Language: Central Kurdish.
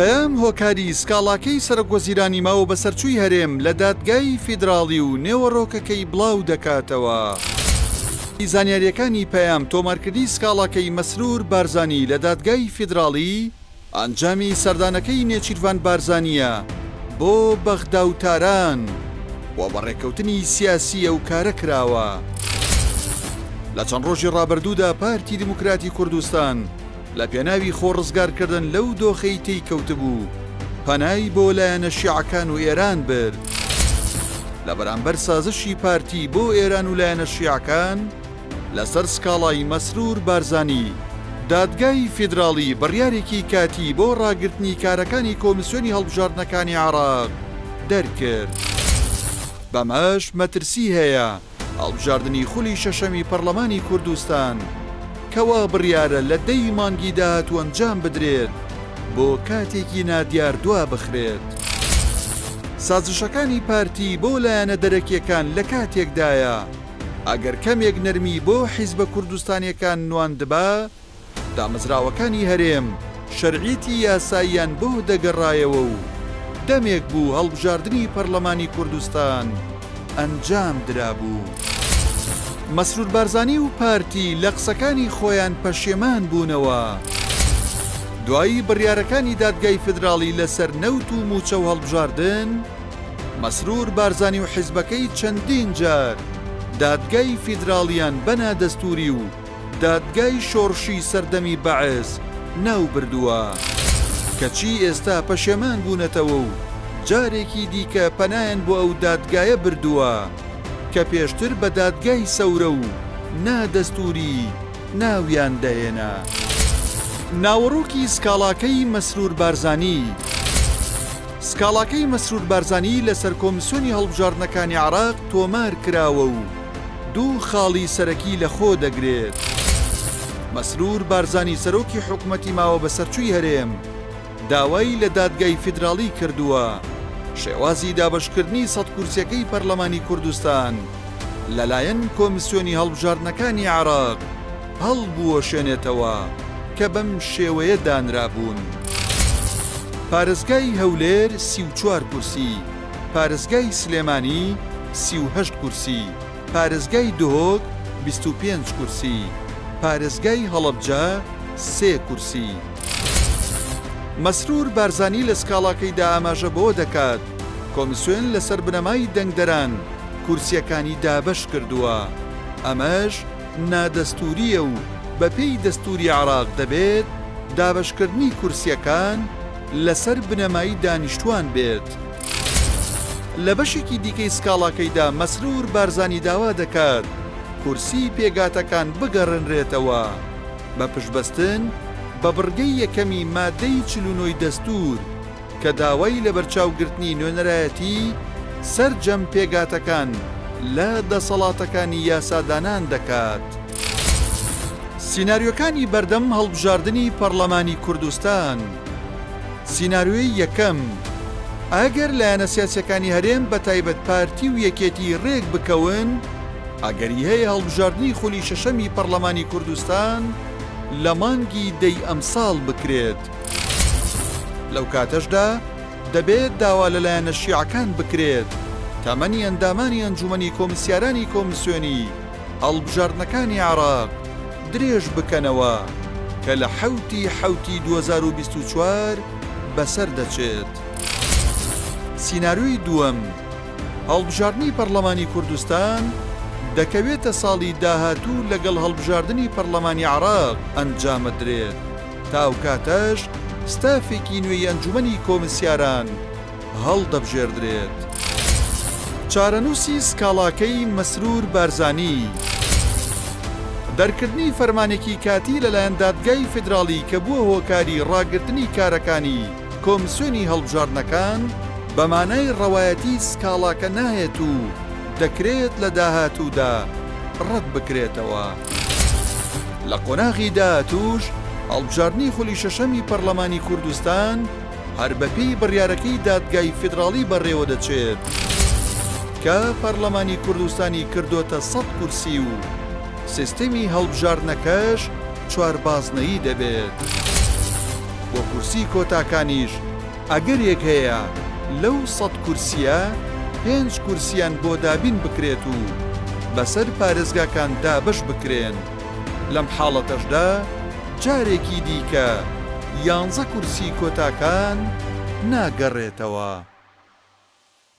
پەیام هۆکاری سکاڵاکەی سەرۆکوەزیرانی ماوە بەسەرچووی هەرێم لە دادگای فیدراڵی و نێوەڕۆکەکەی بڵاو دەکاتەوە. زانیارییەکانی پەیام تۆمارکردنی سکاڵاکەی مەسرور بارزانی لە دادگای فیدراڵی، ئەنجامی سەردانەکەی نێچیرڤان بارزانییە بۆ بەغدا و تاران و بە ڕێککەوتنی سیاسی ئەو کارە کراوە. لە چەند ڕۆژی ڕابردوودا پارتی دیموکراتی کوردستان لە پێناوی خۆ ڕزگارکردن لەو دۆخەی تێی کەوتبوو، پەنای بۆ لایەنە شیعەکان و ئێران برد. لە بەرامبەر سازشی پارتی بۆ ئێران و لایەنە شیعەکان لەسەر سکاڵای مەسرور بارزانی، دادگای فیدراڵی بڕیارێکی کاتی بۆ ڕاگرتنی کارەکانی کۆمیسیۆنی هەڵبژاردنەکانی عێراق دەرکرد. بەمەش مەترسی هەیە هەڵبژاردنی خولی شەشەمی پەڕلەمانی کوردستان کە وا بڕیارە لە دە ی مانگی داهاتوو ئەنجام بدرێت بۆ کاتێکی نادیار دوابخرێت. سازشەکانی پارتی بۆ لایەنە دەرەکیەکان لە کاتێکدایە ئەگەر کەمێک نەرمی بۆ حیزبە کوردستانیەکان نواندبا، دامەزراوەکانی هەرێم شەرعیەتی یاساییان بۆ دەگەڕایەوە و دەمێک بوو هەڵبژاردنی پەرلەمانی کوردستان ئەنجام درابوو. مەسرور بارزانی و پارتی لە قسەکانی خۆیان پەشێمان بوونەوە. دوای بڕیارەکانی دادگای فیدراڵی لەسەر نەوت و مووچە و هەڵبژاردن، مەسرور بارزانی و حیزبەکەی چەندین جار دادگای فیدراڵیان بە نادەستووری و دادگای شۆڕشی سەردەمی بەعس ناو بردووە، کەچی ئێستا پەشێمان بوونەتەوە و جارێکی دیکە پەنایان بۆ ئەو دادگایە بردووە کە پێشتر بە دادگای سەورە و نا دەستووری ناویان دەهێنا. ناوەڕۆکی سکاڵاکەی مەسرور بارزانی. سکاڵاکەی مەسرور بارزانی لەسەر کۆمسیۆنی هەڵبژاردنەکانی عێراق تۆمار کراوە و دوو خاڵی سەرەکی لەخۆ دەگرێت. مەسرور بارزانی سەرۆکی حکومەتی ماوە بەسەرچووی هەرێم داوای لە دادگای فیدراڵی کردووە شێوازی دابەشکردنی سەت کورسیەکەی پەرلەمانی کوردستان لەلایەن کۆمسیۆنی هەڵبژاردنەکانی عێراق هەڵبوەشێنێتەوە کە بەم شێوەیە دانرابوون، پارێزگای هەولێر 34 کورسی، پارێزگای سلێمانی 38 کورسی، پارێزگای دهۆک 25 کورسی، پارێزگای هەڵەبجە سێ کورسی. مەسرور بارزانی لە سکاڵاکەیدا ئاماژە بەوە دەکات، کۆمسیۆن لەسەر بنەمای دەنگدەران کورسییەکانی دابەش کردووە، ئەمەش نادەستوورییە و بەپێی دەستووری عێراق دەبێت دابەشکردنی کورسییەکان لەسەر بنەمای دانیشتووان بێت. لە بەشێکی دیکەی سکاڵاکەیدا مەسرور بارزانی داوا دەکات کورسیی پێکهاتەکان بگەڕێنرێتەوە بە پشتبەستن بە بڕگەی یەکەمی مادەی 49 ی دەستوور کە داوای لەبەرچاوگرتنی نوێنەرایەتی سەرجەم پێکهاتەکان لە دەسەڵاتەکانی یاسادانان دەکات. سیناریۆکانی بەردەم هەڵبژاردنی پەڕلەمانی کوردستان سیناریۆی یەکەم، ئەگەر لایەنە سیاسیەکانی هەرێم بەتایبەت پارتی و یەکێتی رێک بکەون، ئەگەری هەیە هەڵبژاردنی خولی شەشەمی پەڕلەمانی کوردستان لە مانگی دەی ئەمساڵ بکرێت. لەو کاتەشدا دەبێت داوا لە لایەنە شیعەکان بکرێت تەمەنی ئەندامانی ئەنجومەنی کۆمسیارانی کۆمسیۆنی هەڵبژاردنەکانی عێراق درێژ بکەنەوە کە لە حەوتی حەوتی 2024 بەسەر دەچێت. سیناریۆی دووەم، هەڵبژاردنی پەڕلەمانی کوردستان دەکەوێتە ساڵی داهاتوو لەگەڵ هەڵبژاردنی پەڕلەمانی عێراق ئەنجامەدرێت. تا ئەو کاتەش ستافێکی نوێی ئەنجومەنی کۆمسیاران هەڵدەبژێردرێت. چارەنووسی سکاڵاکەی مەسرور بارزانی. دەرکردنی فەرمانێکی کاتی لەلایەن دادگای فیدراڵی کە بووە هۆکاری ڕاگرتنی کارەکانی کۆمسیۆنی هەڵبژاردنەکان، بە مانای ڕەوایەتی سکاڵاکە نایەت و دەکرێت لە داهاتوودا ڕەت بکرێتەوە. لە قۆناغی داهاتووش هەڵبژاردنی خولی شەشەمی پەرلەمانی کوردستان هەر بەپێی بڕیارەکەی دادگای فیدراڵی بەڕێوەدەچێت کە پەرلەمانی کوردستانی کردۆتە سەت کورسی و سیستمی هەڵبژاردنەکەش چواربازنەیی دەبێت. بۆ کورسی کۆتاکانیش ئەگەرێک هەیە لەو سەت کورسییە پێنج کورسییان بۆ دابین بکرێت و بەسەر پارێزگاکان دابەش بکرێن، لەم حاڵەتەشدا جارێکی دیکە یانزە کورسی کۆتاکان ناگەڕێتەوە.